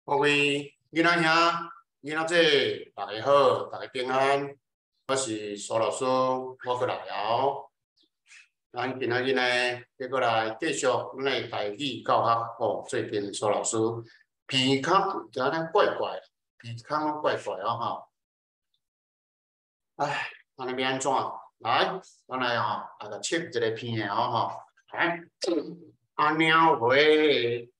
各位囡仔兄、囡仔姐，大家好，大家平安。我是蘇老師，我閣來了。咱今仔日呢，欲閣來繼續咱的台語教學哦。最近蘇老師鼻孔有點怪怪，鼻孔攏怪怪哦吼。唉，按呢欲按怎？來，咱來吼，來共測一个鼻的哦吼。來，阿貓回。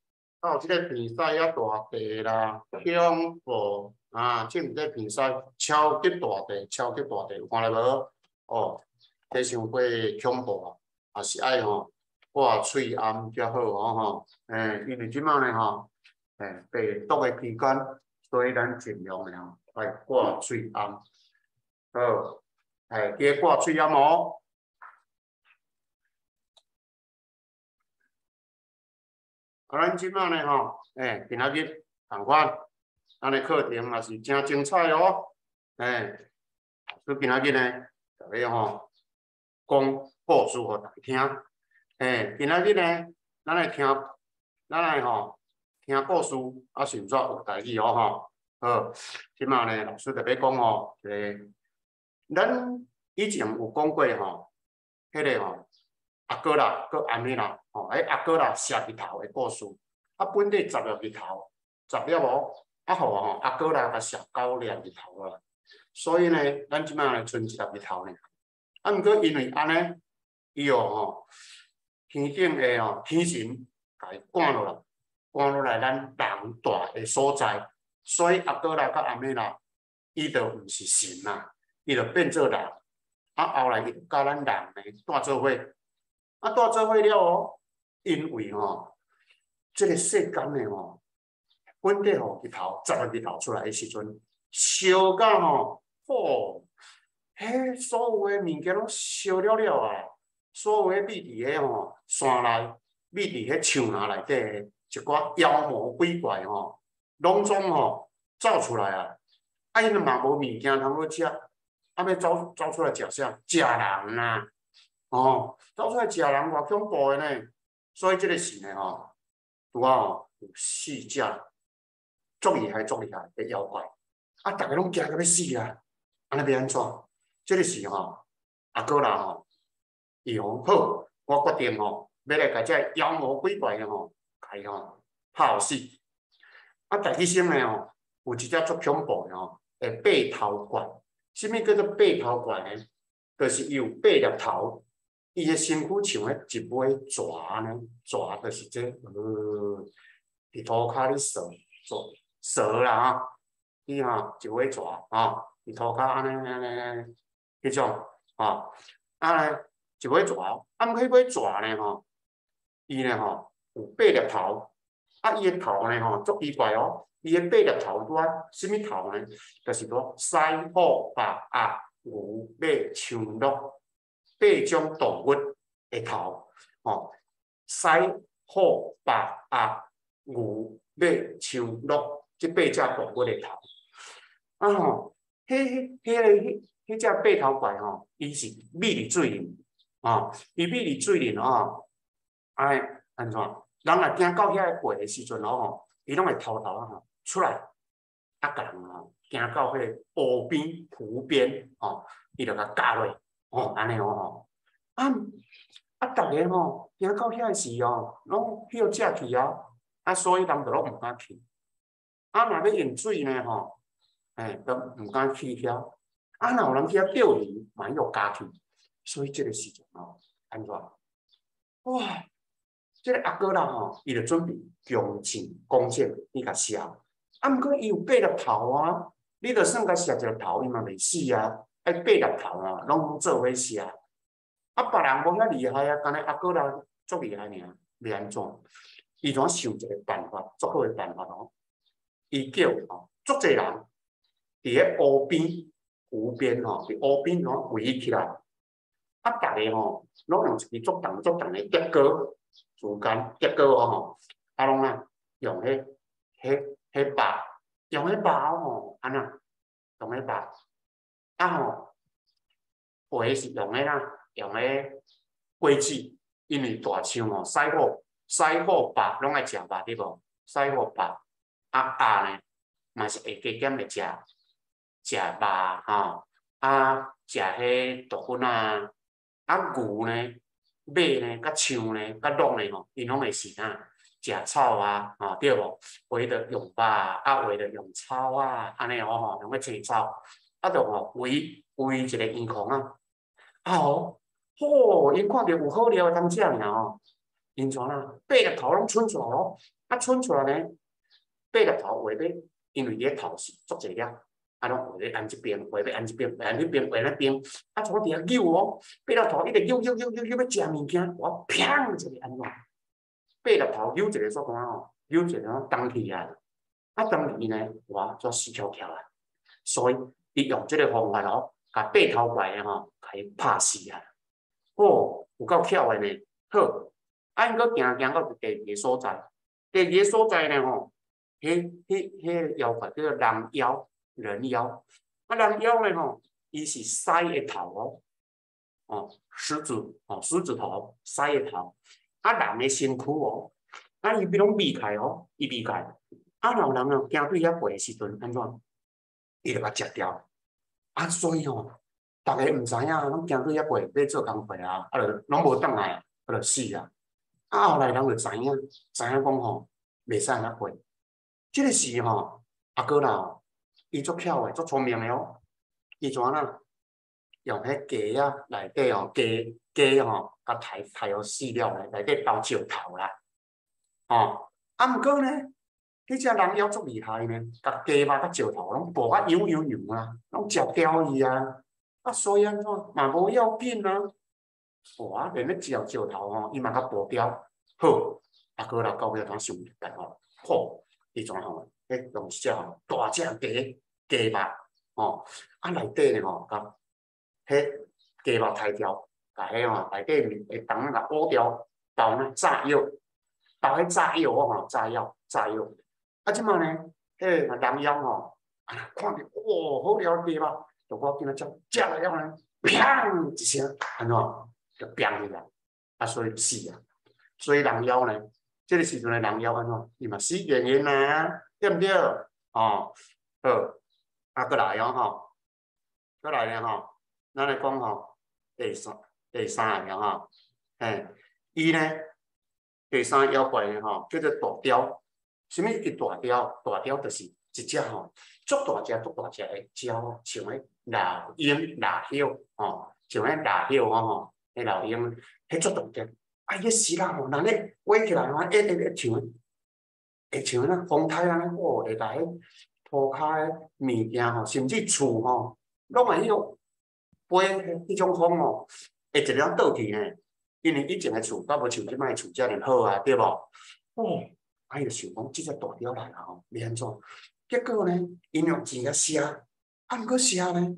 到這个鼻屎遐大塊啦，恐怖啊！這毋這鼻屎超級大塊，超級大塊，有看著無？哦，這傷過恐怖啊！也是愛吼掛喙罨才好哦吼。欸，因為這擺呢吼，欸，病毒的期間，所以咱盡量的吼愛掛喙罨。好，欸，記得掛喙罨哦。啊，咱這擺呢吼，欸，今仔日仝款，咱的課程嘛是誠精彩哦，欸，所以今仔日呢，共你吼講故事予大家聽，欸，今仔日呢，咱來聽，咱來吼聽故事，啊，順紲學台語哦吼，好，這擺呢，老師特別講吼，一个，咱以前有講過吼，彼个吼。阿哥啦，閣阿美啦，吼，彼阿哥啦射日頭的故事，啊，本底十粒日頭，十粒哦，啊，予吼阿哥啦共射九粒日頭啊，所以呢，咱這擺賰一粒日頭爾。啊，毋過因為按呢，伊予吼天頂的吼天神共伊趕落來，趕落來咱人住的所在，所以阿哥啦佮阿美啦，伊就毋是神啦，伊就變做人，啊，後來伊就佮咱人呢蹛做伙。啊，蹛做伙了哦，因為吼，這个世間的吼，本底吼日頭，十个日頭出來的時陣，燒到吼，吼，彼所有的物件攏燒了了啊！所有的覕佇彼吼山內，覕佇彼樹林內底的一寡妖魔鬼怪吼，攏總吼走出來啊！啊，𪜶嘛無物件通好食，啊，欲走走出來食啥？食人啊！哦，走出來食人偌恐怖的呢！所以這个時呢吼，拄仔吼有四隻足厲害、足厲害的妖怪，啊，逐个攏驚甲欲死啊！按呢欲按怎？這个時吼，阿哥啦吼，伊講好，我決定吼，欲來共這妖魔鬼怪的吼，共伊吼拍予死。啊，大起先呢吼，有一隻足恐怖的吼，會八頭怪。啥物叫做八頭怪呢？就是伊有八粒頭。伊的身軀像彼一尾蛇按呢，蛇就是這个，佇塗跤咧踅蛇蛇啦吼，伊吼一尾蛇吼，佇塗跤按呢按呢按呢，彼種吼，啊呢一尾蛇，啊毋過彼尾蛇呢吼，伊呢吼有八粒頭，啊伊的頭呢吼足奇怪哦，伊的八粒頭拄仔啥物頭呢？就是講獅虎豹鴨牛馬象鹿。八種動物的頭，吼，獅、虎、豹、鴨、牛、馬、象、鹿，這八隻動物的頭。啊吼，彼、彼、彼个、彼、彼隻八頭怪吼，伊是覕佇水裡，吼，伊覕佇水裡吼，啊，按怎？人若行到遐個過的時陣吼，伊攏會偷偷啊吼出來，啊，共人吼行到彼个湖邊、湖邊吼，伊就共咬落。哦，按呢哦吼，啊啊，逐个吼行到遐時哦，攏歇食去啊，啊，所以人就攏毋敢去。啊，若欲用水呢吼，欸，都毋敢去遐。啊，若有人去遐釣魚，嘛予咬去。所以這个時陣吼，按怎？哇，這个阿哥啦吼，伊就準備弓箭、弓箭去共射。啊，毋過伊有八粒頭啊，你就算共射一粒頭，伊嘛袂死啊。愛八粒頭啊，攏做伙射。啊，別人無遐厲害啊，干焦阿哥啦足厲害爾，欲按怎？伊怎想一个辦法，足好的辦法哦。伊叫吼足濟人佇彼湖邊，湖邊吼，佇湖邊吼圍起來。啊，逐个吼攏用一支足重足重的竹篙，竹竿竹篙哦吼，啊攏啊用彼、彼、彼耙，用彼耙吼，按怎？用彼耙。啊吼，畫是用彼啦，用彼果子，因為大象吼，獅虎、獅虎豹攏愛食肉對無？獅虎豹啊鴨呢，嘛是會加減會食食肉吼，啊食彼大粉仔，啊牛呢、馬呢、佮象呢、佮鹿呢吼，𪜶攏會是啥？食草啊，吼對無？有的用肉，啊有的用草啊，按呢哦吼，攏咧青草，啊就吼圍圍一個圓圈啊，啊吼，吼，𪜶看著有好料通食爾吼，𪜶怎啊？八粒頭攏伸出來哦，啊伸出來呢，八粒頭畫欲，因為伊个頭是足濟粒，啊攏畫欲按這邊，畫欲按這邊，畫按彼邊，畫那邊，啊從佇遐扭哦，八粒頭一直扭扭扭扭扭欲食物件，我砰一个按怎？八粒頭扭一个煞怎吼？扭一個攏動去啊！啊動去呢，哇，煞死翹翹啊！所以伊用這个方法哦，共八頭怪的吼，共伊拍死啊！哦，有夠巧的呢。好，啊𪜶閣行行到第二个所在，第二个所在呢吼，彼彼彼个妖怪叫做人妖，人妖。啊，人妖呢吼，伊是獅的頭哦，哦，獅子哦，獅子頭，獅的頭。啊，人的身軀哦，啊，伊欲攏避開哦，伊避開。啊，若有人哦，行對遐過的時陣，按怎？伊就共食掉。啊，所以吼，逐家毋知影，攏行對遐過，欲做工課啊，啊，就攏無轉來，啊，就死啊。啊，後來人就知影，知影講吼，袂使按呢過。這个時吼，啊閣啦，伊足巧的，足聰明的哦。伊怎啊？用彼雞仔內底吼，雞雞吼，共刣刣予死了呢，內底包石頭啦，吼。啊，毋過呢，彼隻人妖足厲害呢，共雞肉佮石頭攏薄甲溶溶溶啊，攏食掉去啊。啊，所以按怎嘛無要緊啊。哇，連咧食石頭吼，伊嘛共薄掉。好，啊，閣來到尾怎想辦法？好，伊怎吼？彼用一隻吼大隻雞雞肉吼，啊內底呢吼，共彼雞肉刣掉，共彼吼內底面的腸仔共挖掉，包呢炸藥，包彼炸藥吼，炸藥炸藥。啊，這擺呢，彼个人妖吼，啊看著哇，好料雞肉，就趕緊仔食，食了呢，砰一聲，按怎就變去啊，啊，所以死啊。所以人妖呢，這个時陣的人妖按怎？伊嘛死緣緣啊，對毋對？哦，好，啊，閣來哦吼，閣來咧吼，咱來講吼，第三个吼，嘿，伊呢，第三個妖怪呢吼，叫做大雕。啥物叫大雕？大雕就是一隻吼，足大隻、足大隻的鳥，像彼老鷹、老鷹吼，像彼老鷹吼，彼老鷹，彼足大隻。啊，伊个翅仔吼，人咧飛起來吼，會會會像會像那風颱按呢，哦，會共彼塗跤的物件吼，甚至厝吼，攏會彼種飛彼種風吼，會一個倒去呢。因為以前的厝，敢無像這擺的厝遮爾好啊，對無？哦，啊，伊就想講，這隻大雕來了吼，欲按怎？結果呢，𪜶用箭共射，啊，毋過射呢，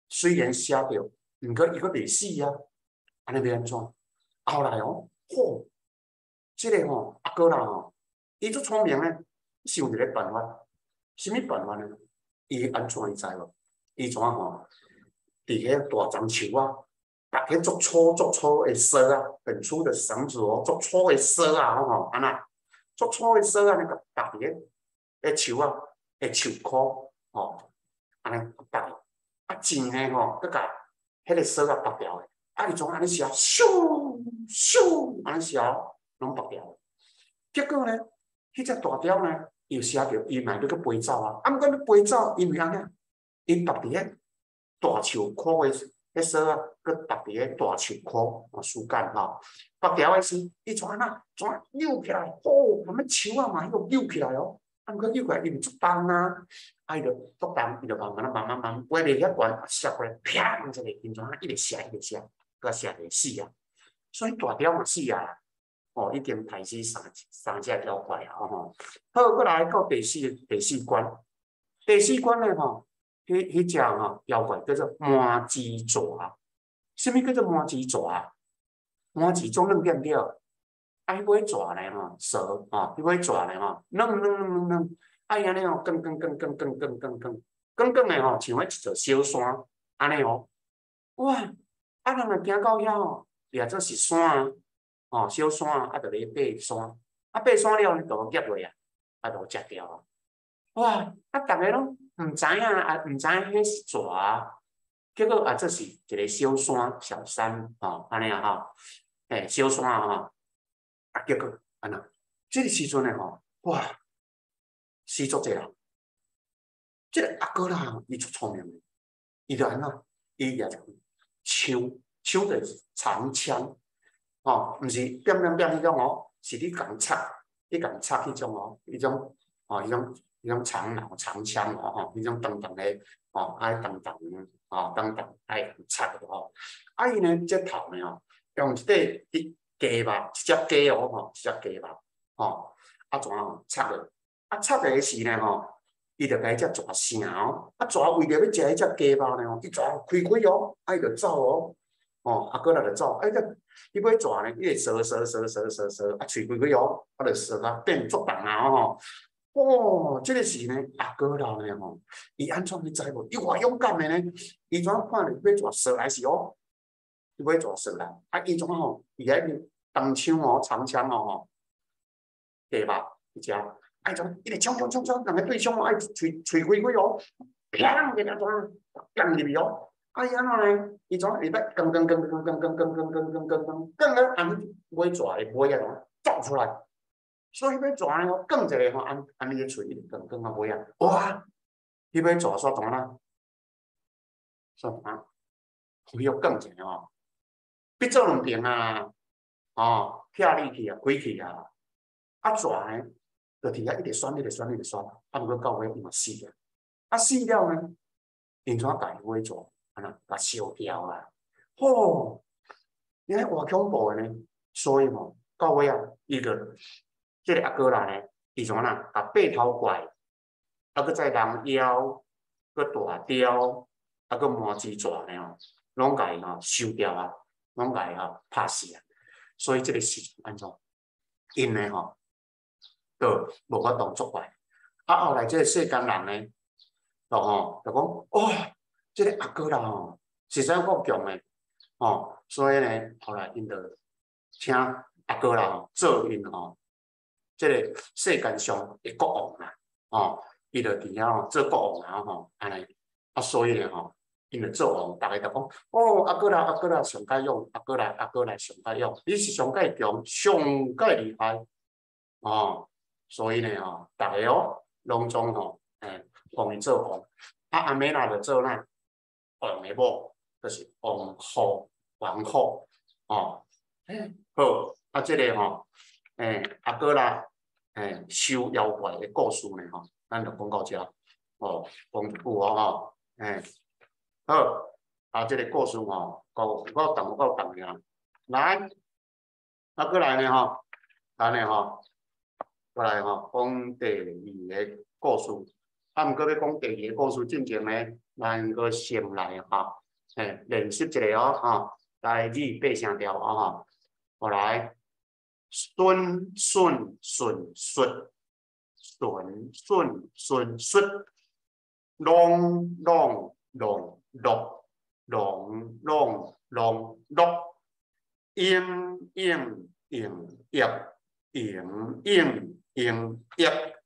雖然射著，毋過伊閣袂死啊，按呢欲按怎？後來哦，吼，這个吼阿哥啦吼，伊足聰明呢，想一個辦法，啥物辦法呢？伊按怎你知無？伊怎吼？佇彼大樟樹啊，綁彼足粗足粗的索啊，很粗的繩子哦，足粗的索啊，吼，按怎？足粗的索啊，呢共綁佇彼樹啊，的樹箍吼，按呢綁。啊，箭呢吼，閣共彼个索仔縛牢的，啊，伊怎按呢射，咻咻，按呢射，攏縛牢。結果呢，彼隻大雕呢，伊射著，伊嘛欲閣飛走啊。啊，毋過欲飛走，因為按怎？伊縛佇彼大樹箍的彼索仔，閣縛佇彼大樹箍哦，樹幹吼，縛牢的時，伊怎按怎？怎扭起來？吼，踮咧樹仔嘛，彼個扭起來哦。啊，毋過扭起來，伊毋足重啊，啊，伊就足重，伊就慢慢慢慢慢飛袂遐懸，射過來，砰一个，伊怎一直射一直射，閣射袂死啊。所以大雕嘛死啊，哦，已經刣死三三隻妖怪啊，吼。好，閣來到第四第四關，第四關咧吼，彼彼隻吼妖怪叫做麻糍蛇。啥物叫做麻糍蛇？麻糍總軟對毋對？啊，彼尾蛇呢吼，蛇吼，彼尾蛇呢吼，軟軟軟軟軟，啊伊按呢吼，捲捲捲捲捲捲捲捲捲捲的吼，像彼一座小山按呢哦。哇！啊人若行到遐吼，掠做是山啊，吼小山啊，啊就咧爬山，啊爬山了呢，就夾落啊，啊就食掉啊。哇！啊，逐家攏毋知影啊，毋知影彼是蛇，結果啊，這是一个小山，小山吼，按呢啊吼，欸，小山吼，啊，結果按怎？這个時陣呢吼，哇，死足濟人。這个阿哥啦，伊足聰明的，伊就按怎？伊舉一支槍，槍就是長槍，吼，毋是變變變彼種哦，是你共插，你共插彼種哦，彼種，吼，彼種彼種長矛長槍哦，吼，彼種長長的，吼，愛長長，吼，長長愛插的吼。啊，伊呢，這頭呢吼，用一塊雞肉，一隻雞哦，吼，一隻雞肉，吼，啊怎吼插落？啊插落時呢吼，伊就共彼隻蛇晟哦，啊蛇為著欲食彼隻雞肉呢吼，伊蛇開開哦，啊伊就走哦，吼，啊閣來就走，啊這彼尾蛇呢，伊會踅踅踅踅踅踅，啊喙開開哦，啊就踅啊變足重啊吼，哦，這个時呢，阿哥老呢吼，伊按怎你知無？伊偌勇敢的呢？伊怎看著尾蛇踅來時哦，彼尾蛇踅來，啊伊怎吼？伊遐長槍哦，長槍哦吼，雞肉一隻。愛怎？伊就衝衝衝衝，人個對象愛喙喙開開哦，砰！一下怎囥入去哦？啊伊按怎呢？伊怎會欲囥囥囥囥囥囥囥囥囥囥囥囥啊？按尾蛇的尾仔怎走出來？所以彼尾蛇呢，囥一个吼，按按伊个喙一直囥囥到尾仔，哇！彼尾蛇煞怎啦？煞怎？予囥一个吼，變做兩爿啊！哦，拆離去啊，開去啊！啊蛇呢？就佇遐一直旋，一直旋，一直旋，啊，毋過到尾伊嘛死啊！啊死了呢，𪜶怎共彼尾蛇按怎共燒掉啊？吼！你看偌恐怖的呢！所以吼，到尾啊，伊就這个阿哥拉呢，伊怎啊？共白頭怪，啊，閣再人妖，閣大雕，啊，閣麻糍蛇呢吼，攏共伊吼收掉啊，攏共伊吼拍死啊！所以這个時陣按怎？𪜶呢吼，就無法度作怪。啊，後來這个世間人呢，就吼就講，哦，這个阿哥拉吼，實在夠強的，吼，所以呢，後來𪜶就請阿哥拉吼做𪜶吼，這个世間上的國王啦，吼，伊就佇遐吼做國王啊吼，按呢，啊，所以呢吼，𪜶就做王，逐家就講，哦，阿哥拉阿哥拉上蓋勇，阿哥拉阿哥拉上蓋勇，你是上蓋強，上蓋厲害，哦。所以呢吼，逐家哦，攏總吼，欸，封伊做王。啊，阿妹仔就做哪王的某，就是王后，王后，哦，欸，好，啊，這个吼，欸，阿哥拉，欸，收妖怪的故事呢吼，咱就講到這，哦，講一久哦吼，欸，好，啊，這个故事吼，夠有夠長有夠長的啊，來，啊，閣來呢吼，咱呢吼。過來吼，講第二个故事。啊，毋過欲講第二个故事進前呢，咱閣先來吼，欸，練習一下哦，吼，台語八聲調哦，吼，過來，順順順順，順順順順，攏攏攏落，攏攏攏落，應應應應應應。應約，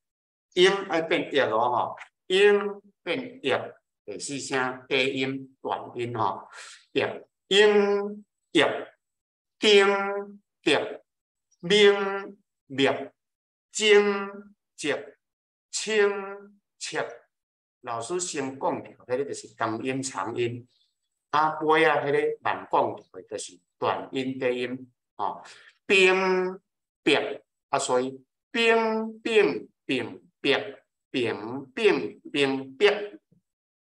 應愛變約哦吼，應變約，第四聲低音短音吼，約應約，丁滴，明滅，精節，清切。老師先講著，彼个就是長音長音，啊尾仔彼个慢講著的，就是短音低音，吼，冰別，啊所以。冰冰冰別冰冰冰別，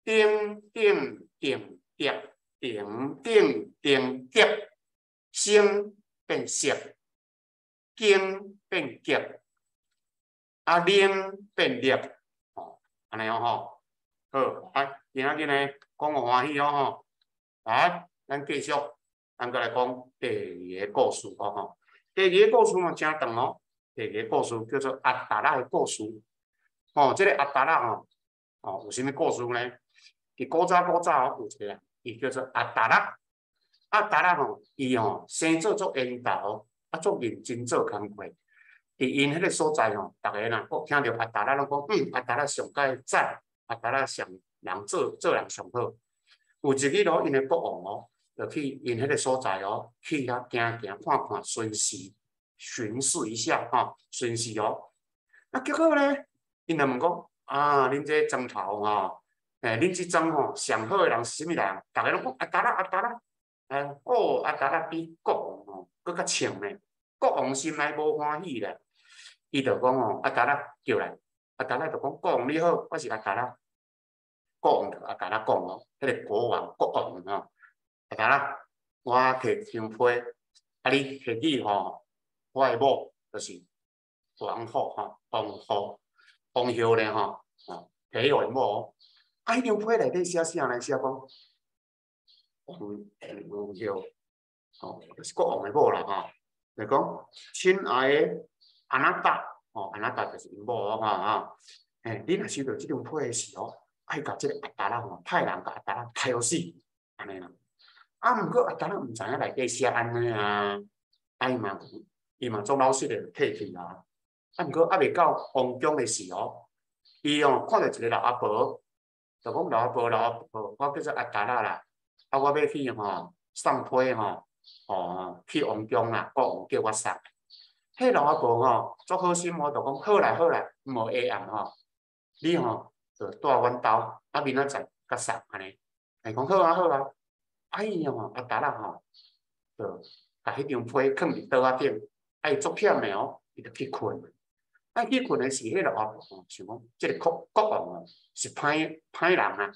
丁丁丁疊丁丁丁疊，聲變色，經變急，啊冷變熱，吼，按呢哦吼，好，來，今仔日呢講予歡喜哦吼，來，咱繼續，咱閣來講第二个故事哦吼，第二个故事嘛誠長哦。第二个故事叫做阿達仔的故事。吼，這个阿達仔吼，哦，有啥物故事呢？佇古早古早有一个人，伊叫做阿達仔。阿達仔吼，伊吼生做做緣投，啊足認真做工課。佇𪜶彼个所在吼，逐个若閣聽著阿達仔攏講，阿達仔上蓋讚，阿達仔上人做做人上好。有一日哦，𪜶的國王哦，就去𪜶彼个所在哦，去遐行行看看，巡視巡視一下吼，巡視哦。啊，結果咧，𪜶就問講，啊，恁這莊頭吼，恁這莊吼上好的人是啥物人？逐个攏講阿達仔，阿達仔。哦，阿達仔比國王吼閣較穿呢。國王心內無歡喜啦，伊就講吼，阿達仔叫來，阿達仔就講，國王你好，我是阿達仔。國王就阿達仔講哦，彼個國王國王吼，阿達仔，我提一張批，啊你提去吼，我的某就是王后吼，王后王后咧吼，吼提予𪜶某，啊，彼張批內底寫啥呢？寫講王王后，吼，就是國王的某啦吼，就講親愛的阿那達，吼，阿那達就是𪜶某哦，吼，你若收著這張批的時候，愛共這個阿達仔吼，派人共阿達仔刣予死，按呢啦。啊，毋過阿達仔毋知影內底寫按呢啊，啊伊嘛足老實的退去啊。啊，毋過猶未到王宮的時候，伊哦看著一個老阿婆，就講老阿婆，老阿婆，我叫做阿達仔啦，啊，我欲去吼送批吼，哦，去王宮啦，國王叫我送。彼老阿婆吼足好心，我就講好啦好啦，毋好下暗吼，你吼就蹛阮兜，啊明仔載閣送按呢。伊講好啊好啊，啊伊吼阿達仔吼，就共彼張批囥佇桌仔頂，啊伊足忝的哦，伊就去睏。啊去睏的時，彼老阿婆吼想講，這個國國王哦是歹歹人啊，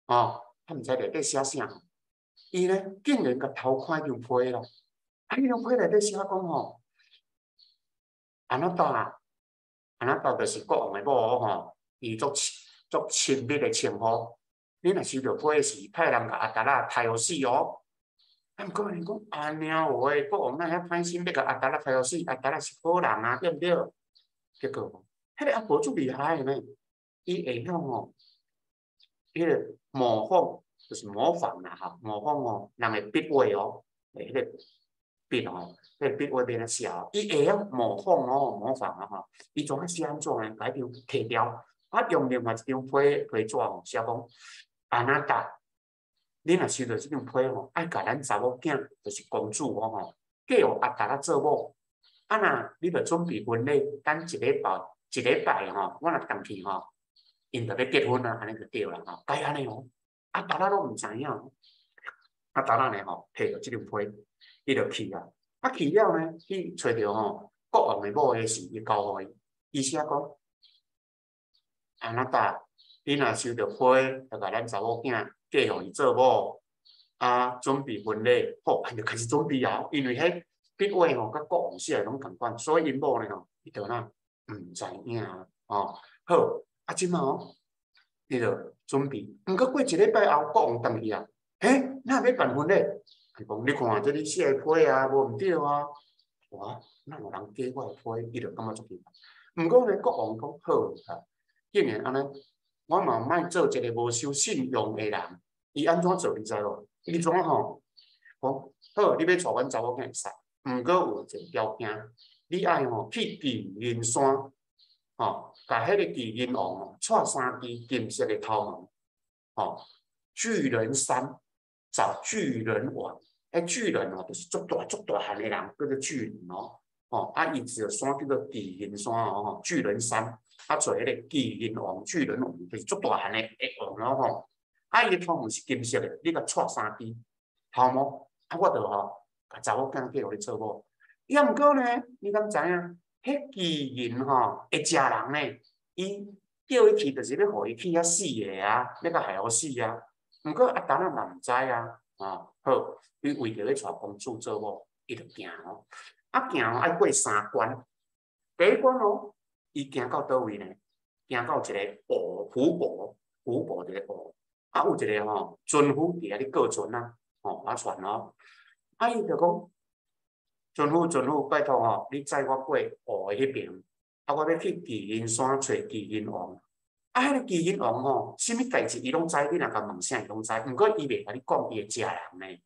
哦，他毋知內底寫啥，伊呢竟然共偷看彼張批咯，啊彼張批內底寫講吼，阿那達，阿那達就是國王的某吼，伊足足親密的稱呼。你若收著批時，派人共阿達仔刣予死哦。啊，毋過你講按呢話，國王哪會遐歹心，欲共阿達仔刣予死？阿達仔是好人啊，對毋對？結果，彼個阿婆足厲害的呢，伊會曉吼，彼個模仿，就是模仿啦吼，模仿吼人的筆畫哦，彼個筆吼，彼個筆畫欲按怎寫哦，伊會曉模仿哦，模仿啊吼，伊怎啊寫按怎呢？共彼張提掉，啊用另外一張批批紙吼，寫講阿那達，你若收著這張批吼，愛共咱查某囝，就是公主哦吼，嫁予阿達仔做某。啊若你著準備婚禮，等一禮拜，一禮拜吼，我若轉去吼，𪜶就欲結婚啊，按呢就對啦吼，該按呢哦。阿達仔攏毋知影，阿達仔呢吼，提著這張批，伊就去啊。啊去了呢，去揣著吼國王的某的時，伊交予伊，伊寫講，阿那達，你若收著批，就共咱查某囝嫁予伊做某，啊準備婚禮，好，𪜶就開始準備啊，因為彼筆畫吼，佮國王寫的攏仝款，所以𪜶某呢吼，伊就哪毋知影哦。好，啊這擺哦，伊就準備，毋過過一禮拜後，國王轉去啊，欸，哪會欲辦婚禮？伊講你看這你寫的批啊，無毋對啊，哇，哪有人假我的批？伊就感覺足奇怪。毋過呢，國王講好啊，既然按呢，我嘛莫做一個無守信用的人。伊按怎做？你知無？伊怎吼？講好，你欲娶阮查某囝會使。毋過有一個條件，你愛吼去巨人山，吼，共彼個巨人王吼，掣三支金色的頭毛，吼，巨人山找巨人王，彼巨人哦，就是足大足大漢的人，叫做巨人哦，吼，啊，伊一個山叫做巨人山哦，吼，巨人山，啊，揣彼個巨人王，巨人王就是足大漢的王哦，吼，啊，伊的頭毛是金色的，你共掣三支頭毛，啊，我就吼。共查某囝嫁予你做某，抑毋過呢，你敢知影？彼巨人吼會食人呢，伊叫伊去就是欲予伊去遐死的啊，欲共害予死啊。毋過阿達仔嘛毋知啊，哦，好，伊為著欲娶公主做某，伊就行哦。啊行哦，愛過三關。第一關哦，伊行到佗位呢？行到一個湖湖泊，湖泊一個湖，啊有一個吼船夫佇遐咧過船啊，吼划船哦。啊！伊就講，船夫，船夫，拜託吼，你載我過湖的彼邊，啊，我欲去巨人山揣巨人王。啊，彼个巨人王吼，啥物代誌伊攏知，你若共問啥伊攏知。毋過伊袂共你講，伊會食人呢。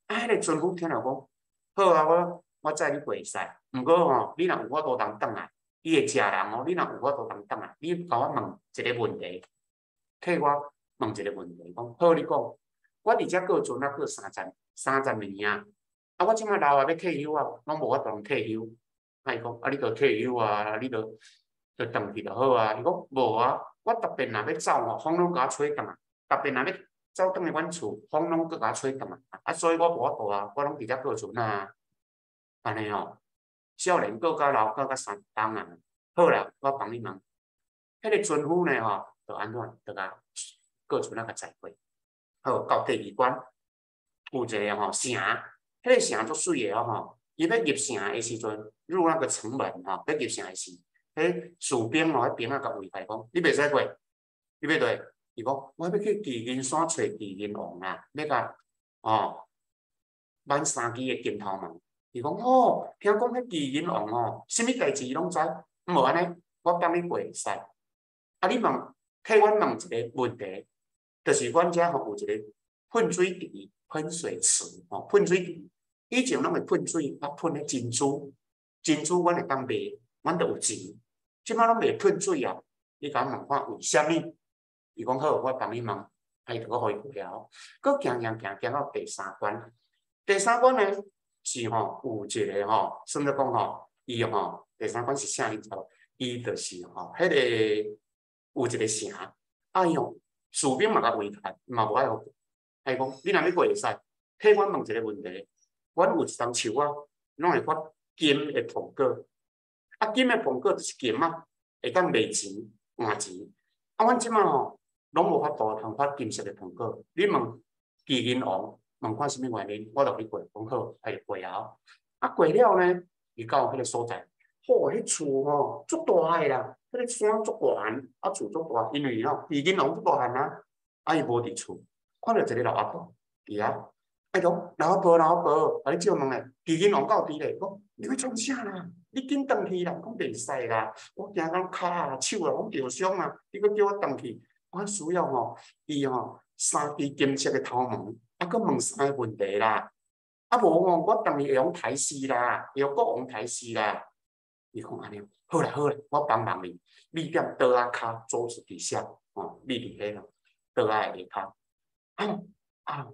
啊，彼个船夫聽了講，好啊，我載你過會使。毋過吼，你若有法度通轉來，伊會食人哦。你若有法度通轉來，你共我問一個問題，替我問一個問題，講好你講，我佇遮過船仔過30年啊，啊我這擺老啊欲退休啊，攏無法度通退休。啊伊講啊你著退休啊，你著著轉去就好啊。伊講無啊，我逐遍若欲走吼，風攏共我吹轉來，逐遍若欲走轉去阮厝，風攏閣共我吹轉來，啊所以我無法度啊，我攏佇遮過船啊，按呢吼。少年過較老，過較三冬啊。好啦，我幫你問，彼個船夫呢吼，就按怎，就共過船仔共載過。好，到第二關，有一個吼城，彼個城足媠的哦吼，伊欲入城的時陣，入那個城門吼，欲入城的時，彼士兵吼，彼兵仔共圍開講，你袂使過，你欲佗？伊講，我欲去奇人山揣奇人王啊，欲共吼挽三支的金頭毛。伊講哦，聽講彼奇人王吼，啥物代誌伊攏知，無按呢，我放你過會使。啊，你問，替阮問一個問題，就是阮遮吼有一個噴水池、噴水池吼，噴水池以前攏會噴水，啊噴彼珍珠，珍珠阮會當賣，阮就有錢。這擺攏袂噴水啊，你共阮問看為啥物？伊講好，我幫你問，啊伊就閣予伊過了，閣行行行行到第三關，第三關呢？是吼，有一個吼，算做講吼，伊吼第三關是啥？你知無？伊就是吼，彼個有一個城，啊伊吼士兵嘛共圍開，嘛無愛予過。啊伊講，你若欲過會使，替阮問一個問題。阮有一叢樹仔，攏會發金的蘋果。啊，金的蘋果就是金仔，會當賣錢換錢。啊，阮這擺吼，攏無法度通發金色的蘋果。你問奇人王？問看啥物原因，我就予你過，講好，伊就過啊。啊過了呢，伊到彼個所在，吼，彼厝吼足大个啦，彼個山足懸，啊厝足大，因為吼奇人王足大漢啊，啊伊無佇厝，看著一個老阿婆佇遐，啊伊講老阿婆老阿婆，共你借問咧，奇人王敢有佇咧？講你欲創啥啦？你緊轉去啦，講袂使啦，我驚講跤啊手啊攏著傷啊，你閣叫我轉去，我需要吼伊吼三支金色的頭毛。啊，閣問三個問題啦！啊，無吼，我轉去會予刣死啦，會予國王刣死啦。伊講按呢，好啦好啦，我幫忙你。你踮桌仔跤桌子底下，吼，你佇彼咯，桌仔下跤。啊啊，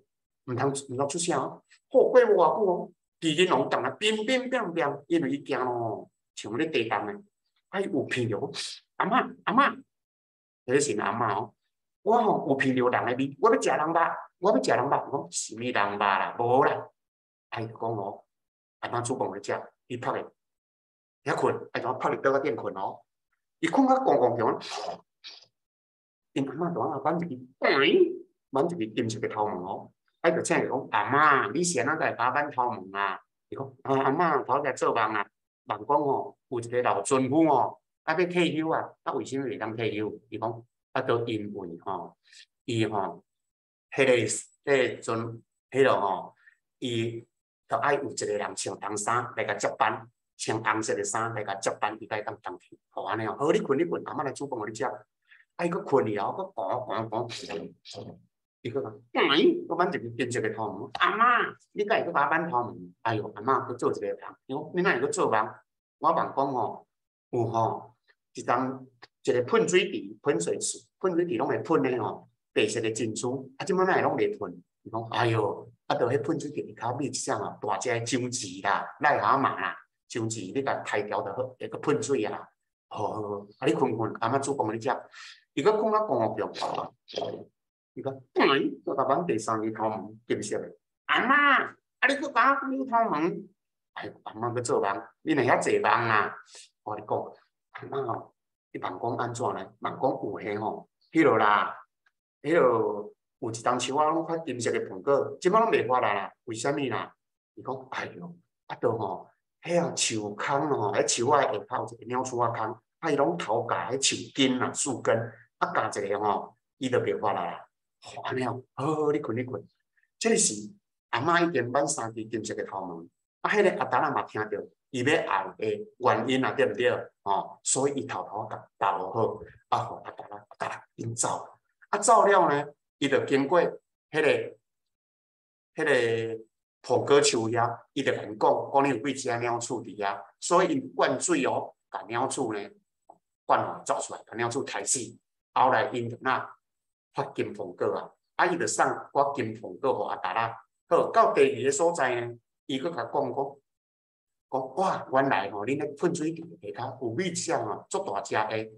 毋通毋通出聲哦。好，過無偌久哦，奇人王轉來乒乒乓乓，因為伊驚咯，像咧地動的。啊，伊有聞著，阿嬤阿嬤，彼個是阿嬤哦。我吼有聞著人的味，我欲食人肉。我欲食人肉，講啥物人肉啦？無啦！啊伊就講哦，阿嬤煮飯咧食，伊趴咧遐睏，啊就趴佇桌仔頂睏哦。伊睏甲戇戇強，𪜶阿嬤就按挽一支，挽一支金色的頭毛哦。啊伊就醒來講，阿嬤，你是按怎會共我挽頭毛啊？伊講，啊阿嬤，頭拄做夢啊，夢講吼有一個老船夫吼，啊欲退休啊，啊為啥物袂當退休？伊講，啊都因為吼，伊吼。彼個彼個陣，彼個吼，伊就愛有一個人穿紅衫來共接班，穿紅色的衫來共接班，伊才會當轉去。吼，按呢哦，好，你睏你睏，阿嬤來煮飯予你食。啊，伊閣睏去後，閣講講講，伊閣講，欸，閣挽一支金色的頭毛。阿嬤，你敢會閣共我挽頭毛？哎喲，阿嬤閣做一個夢，伊講你哪會閣做夢？我夢講吼，有吼，一當一個噴水池，噴水池，噴水池攏會噴的吼。白色的珍珠，啊，這擺哪會攏袂噴？伊講，哎喲，啊，著彼噴水池跤尾一隻啊，大隻的章魚啦，癩蛤蟆啦，章魚你共刣掉就好，會閣噴水啊。好好好，啊，你睏睏，阿嬤煮飯予你食。伊閣睏甲戇戇叫，伊講，欸，閣共挽第三支頭毛，金色的。阿嬤，啊，你閣共我扭頭毛？哎，阿嬤閣做夢，你若遐濟夢啊？我共你講，阿嬤吼，伊夢講按怎呢？夢講有彼吼，彼落啦。彼落有一叢樹仔攏發金色的蘋果，這擺攏袂發啊啦？為啥物啦？伊講，哎喲，啊著吼，彼個樹空吼，彼樹仔下跤有一個鳥鼠仔空，啊伊攏偷鉸彼樹根啦、樹根，啊鉸一下吼，伊就袂發啊啦。按呢哦，好好，你睏你睏。這個時阿嬤已經挽三支金色的頭毛，啊，彼個阿達仔嘛聽著伊欲愛的原因啊，對毋對？吼，所以伊偷偷共包好，啊，予阿達仔阿達仔緊走。啊，走了呢，伊就經過彼個彼個蘋果樹遐，伊就共𪜶講，講你有幾隻鳥鼠佇遐，所以𪜶灌水哦，共鳥鼠呢灌予走出來，共鳥鼠刣死。後來𪜶就哪發金蘋果啊，啊，伊就送寡金蘋果予阿達仔。好，到第二个所在呢，伊閣共講講，講哇，原來吼，恁咧噴水池下跤有幾隻吼，足大隻的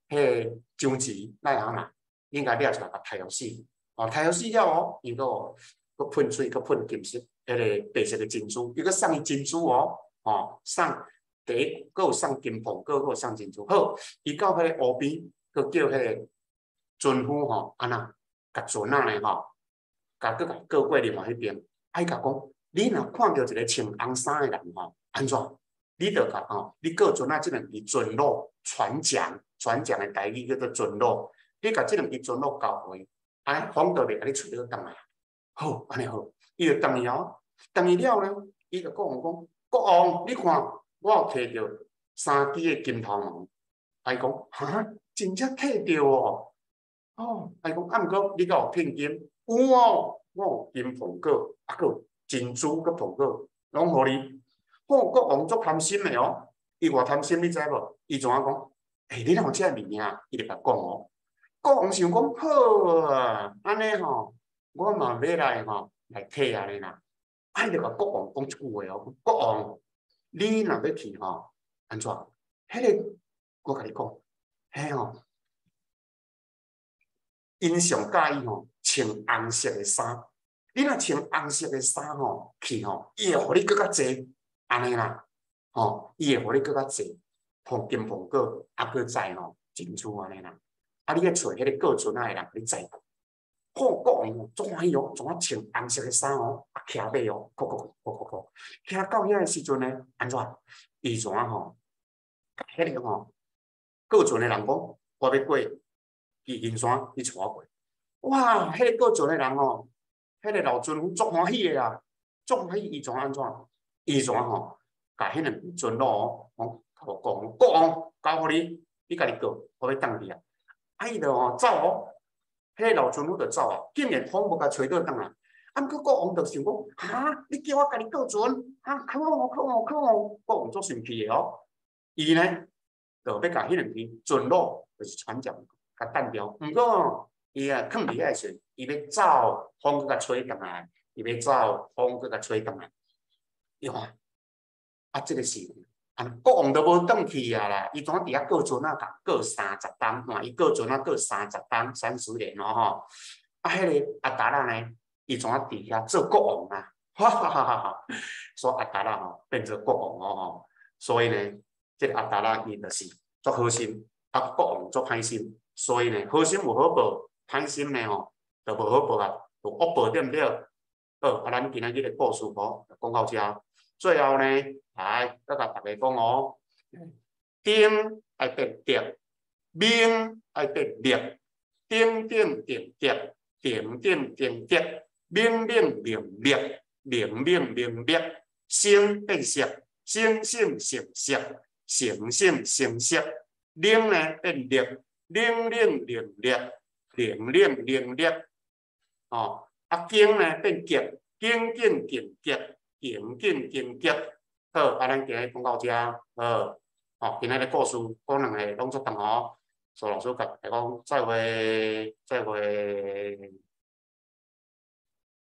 彼个章魚，癩蛤蟆，恁共掠出來共刣予死。哦，刣予死了哦，伊閣閣噴水，閣噴金色，彼个白色的珍珠，伊閣送伊珍珠哦，吼，送第一閣有送金蘋果，閣有送珍珠。好，伊到彼个湖邊，閣叫彼个船夫吼，按怎，共船仔呢吼，共閣共過過另外彼邊，啊，伊共講，你若看著一个穿紅衫的人吼，按怎？你就共吼，你過船仔這兩支船櫓，船槳，船槳的台語叫做船櫓，你共這兩支船櫓交予伊，按呢風就會共你揣倒轉來。好，按呢好，伊就轉去哦，轉去了呢，伊就國王講，國王，你看，我有提著三支的金頭毛。啊，伊講，哈，真正提著哦，哦，啊，伊講，啊，毋過你敢有聘金？有哦，我有金蘋果，啊，閣有珍珠，閣蘋果，攏予你。好，國王足貪心的哦，伊偌貪心，你知無？伊怎仔講？欸，你哪有這个物件？伊就共講哦。國王想講，好啊，按呢吼，我嘛欲來吼來提按呢啦。啊，伊就共國王講一句話哦，國王，你若欲去吼，按怎？彼个我共你講，彼吼，𪜶上佮意吼穿紅色的衫，你若穿紅色的衫吼去吼，伊會予你閣較濟，按呢啦，吼，伊會予你閣較濟，予金蘋果，啊，閣載吼珍珠按呢啦。啊，你愛揣彼个過船仔的人予你載過。好，國王哦，足歡喜哦，怎仔穿紅色的衫哦，啊，騎馬哦，哭哭哭哭哭，騎到遐的時陣呢，按怎？伊怎仔吼？彼个吼過船的人講，我欲過紀靈山，你帶我過。哇！彼个過船的人吼，彼个老船夫足歡喜的啊，足歡喜。伊怎按怎？伊怎吼？共彼兩支船櫓哦，講共我講，國王交予你，你家己過，我欲轉去啊。啊，伊就吼走哦，彼个老船夫就走啊，竟然風無共揣倒轉來。啊，毋過國王就想講，哈，你叫我家己過船，哈，可惡可惡可惡！國王足生氣的哦。伊呢，就欲共彼兩支船櫓，就是船槳，共擲掉。毋過伊啊，囥佇遐的時陣，伊欲走，風閣共吹轉來，伊欲走，風閣共吹轉來。伊看，啊，這个時啊，國王都無轉去啊啦，伊怎佇遐過船仔，共過30冬，看伊過船仔過三十冬，30年哦吼。啊，彼个阿達仔呢，伊怎佇遐做國王啊？哈哈哈哈哈！所以阿達仔吼變做國王哦吼。所以呢，這个阿達仔伊就是足好心，啊，國王足歹心，所以呢，好心有好報，歹心呢吼就無好報啊，有惡報對毋對？好，啊，咱今仔日的故事吼就講到遮。最後呢，來，閣共大家講哦，頂愛變竹，明愛變滅，頂頂定竹，定頂定竹，明明明滅，明明明滅，生變色，生生色色，成生成色，冷呢變熱，冷冷冷熱，冷冷冷熱，哦，啊，景呢變極，景景景極。景景景極，好，啊，咱今日講到遮，好，哦，今仔日故事講兩个攏足長哦，蘇老師共大家講再會，再會。